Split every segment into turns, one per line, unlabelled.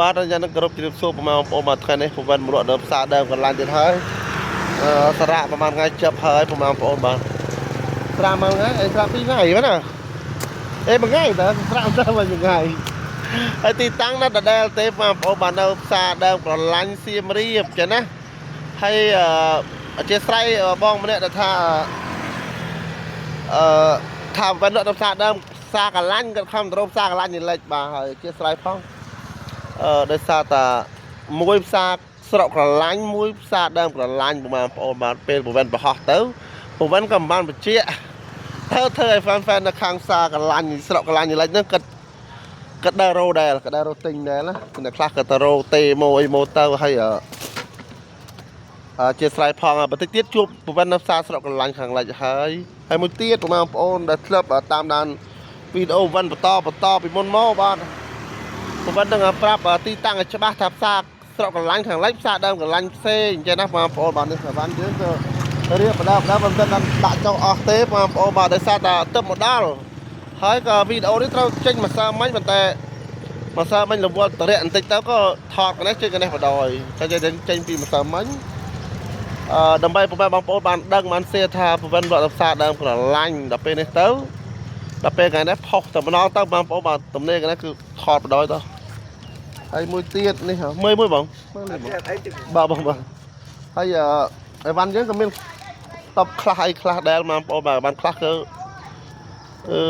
បាទយ៉ាងនឹងគោរពជម្រាបសួរប្រហែលបងប្អូនបាទថ្ងៃនេះប្រវត្តិមរកដល់ផ្សារដើមកន្លែងទៀតហើយអឺសារៈប្រហែលថ្ងៃចាប់ហើយប្រហែលបងប្អូនបាទស្រាមួយថ្ងៃអីស្រាពីរថ្ងៃហ្នឹងណាអេមួយថ្ងៃតើស្រាទៅមួយថ្ងៃហើយទីតាំងនៅដដែលទេបងប្អូនបាទនៅផ្សារដើមក្រឡាញ់សៀមរាបចឹងណាហើយអឺអធិស្ឋានបងម្នាក់ដែលថាអឺថាវិញលក់ដល់ផ្សារដើមផ្សារកលាញ់គាត់ខំទៅរកផ្សារកលាញ់នេះលិចបាទហើយអធិស្ឋានផង អឺដោយសារតាមួយផ្សារស្រុកក្រឡាញ់មួយផ្សារដើមក្រឡាញ់ប្រហែលបងប្អូនបាទពេលប្រវិនប្រហោះទៅប្រវិនក៏មិនបានបញ្ជាក់ធ្វើធ្វើឲ្យ fan fan នៅខាងផ្សារក្រឡាញ់ស្រុកក្រឡាញ់ឥឡូវហ្នឹងគាត់គាត់ដើររោដែរគាត់ដើររោទិញដែរណាអ្នកខ្លះក៏ទៅរោទេមកអីមកទៅហើយអឺអឺជាស្រ័យផងបន្តិចទៀតជួបប្រវិននៅផ្សារស្រុកក្រឡាញ់ខាងលិចហើយហើយមួយទៀតប្រហែលបងប្អូនដែលធ្លាប់តាមដានវីដេអូវិនបន្តបន្តពីមុនមកបាទ ប្រវត្តិនឹងប្រាប់ទីតាំងឲ្យច្បាស់ថាផ្សារស្រុកកន្លាញ់ខាងលិចផ្សារដើមកន្លាញ់ផ្សេងអញ្ចឹងណាបងប្អូនបាទនេះបានយើងក៏រៀបបដាបដាមិនទាន់ដាក់ចុះអស់ទេបងប្អូនបាទដោយសារតែទឹកមកដល់ហើយក៏វីដេអូនេះត្រូវចេញម្សិលមិញប៉ុន្តែម្សិលមិញរវល់តរៈបន្តិចទៅក៏ថតកនេះចេញកនេះបដ ாய் តែចេញពីម្សិលមិញអឺដើម្បីពុកម៉ែបងប្អូនបានដឹងបានសៀថាប្រវត្តិរដ្ឋផ្សារដើមក្រឡាញ់ដល់ពេលនេះទៅដល់ពេលថ្ងៃនេះផុសតែម្ដងទៅបងប្អូនបាទទំនេរកនេះគឺថតបដ ாய் ទៅ ហើយមួយទៀតនេះហ៎មើលមួយបងមើលមួយបងបាទបងបាទហើយអឺអីវ៉ាន់យើងក៏មានតបខ្លះអីខ្លះដែរបងប្អូនបាទអីវ៉ាន់ខ្លះគឺអឺ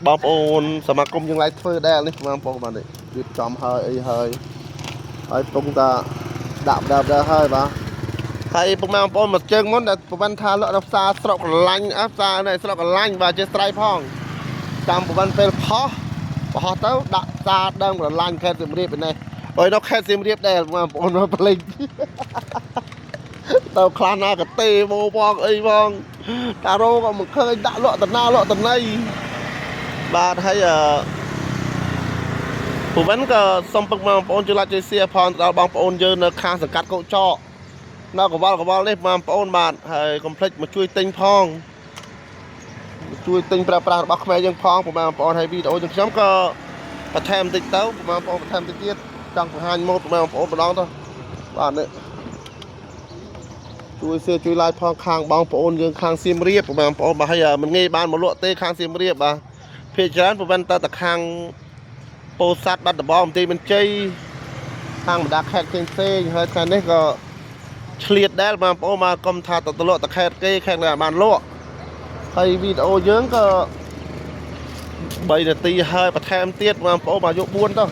បងប្អូនសមាគមយើងឡៃធ្វើដែរនេះបងប្អូនបាទនេះរៀបចំហើយអីហើយហើយពងតាដាក់បដាបដាហើយបាទហើយពុកម៉ែបងប្អូនមកជើងមុនដែលប្រវត្តិថាលក់ដល់ផ្សារស្រុកក្រឡាញ់អ่ะផ្សារនេះស្រុកក្រឡាញ់បាទជាស្រ័យផងតាមប្រវត្តិពេលផុស បរោះទៅដាក់ផ្សារដើមក្រឡាញ់ខេត្តសៀមរាបឯនេះអើយនៅខេត្តសៀមរាបដែរបងប្អូនមកភ្លេច ទៅខ្លះណាក៏ទេមកផងអីផងតារោក៏មិនឃើញដាក់លក់តំណាលក់តំណៃបាទហើយអឺពូវិនក៏សុំពឹកបងប្អូនជួយឡាច់ជួយសៀផងទៅដល់បងប្អូនយើងនៅខាងសង្កាត់កោកចកនៅកវលកវលនេះបងប្អូនបាទហើយកុំភ្លេចមកជួយទិញផងជួយទិញប្រើប្រាស់របស់ខ្មែរយើងផងបងប្អូនហើយវីដេអូយើងខ្ញុំក៏ បន្ថែមបន្តិចទៅបងប្អូនបន្ថែមតិចទៀតចង់បង្ហាញម៉ូតបងប្អូនម្ដងទៅបាទនេះជួយ share ជួយ like ផងខាងបងប្អូនយើងខាងសៀមរាបបងប្អូនបាទហើយមិនងាយបានមកលក់ទេខាងសៀមរាបបាទភាគច្រើនប្រហែលតតែខាងពោធិ៍សាត់បាត់ដំបងបន្ទាយមានជ័យខាងបណ្ដាខេត្តផ្សេងផ្សេងហើយថ្ងៃនេះក៏ឆ្លៀតដែរបងប្អូនមកកុំថាទៅលក់តែខេត្តគេខេត្តណាបានលក់ហើយវីដេអូយើងក៏ 3នាទីហើយបន្ថែមទៀតបងប្អូនមកយក4ទៅ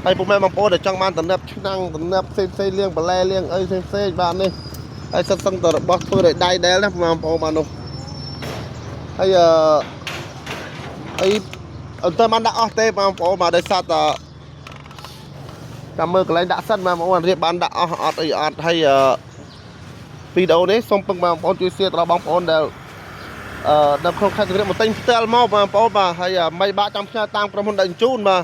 ហើយពុកម៉ែបងប្អូនដែលចង់បានតំណែបឆ្នាំងតំណែបផ្សេងផ្សេងលាងបន្លែលាងអីផ្សេងផ្សេងបាទនេះហើយសិតសឹងតែរបស់ធ្វើដោយដៃដែលណាបងប្អូនបាទនោះហើយអឺអីអត់ទៅបានដាក់អស់ទេបងប្អូនបាទដោយសារតែចាំមើលកន្លែងដាក់សិនបងប្អូនរៀបបានដាក់អស់អត់អីអត់ហើយអឺវីដេអូនេះសូមពឹងបងប្អូនជួយ share ទៅដល់បងប្អូនដែល អឺនៅក្នុងខេត្តសៀមរាបមកទិញផ្ទាល់មកបងប្អូនបាទហើយមិនបាក់ចាំផ្ញើតាមក្រុមហ៊ុនដឹកជញ្ជូនបាទ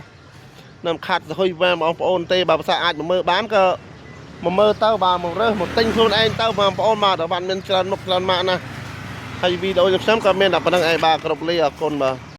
នៅខាត់សហុយវ៉ាបងប្អូនទេបាទភាសាអាចមកមើលបានក៏មកមើលទៅបាទមករើសមកទិញខ្លួនឯងទៅបងប្អូនបាទដល់បានមានច្រើនមុខច្រើនម៉ាកណាស់ហើយវីដេអូខ្ញុំក៏មានតែប៉ុណ្្នឹងឯងបាទគ្រប់លីអរគុណបាទ។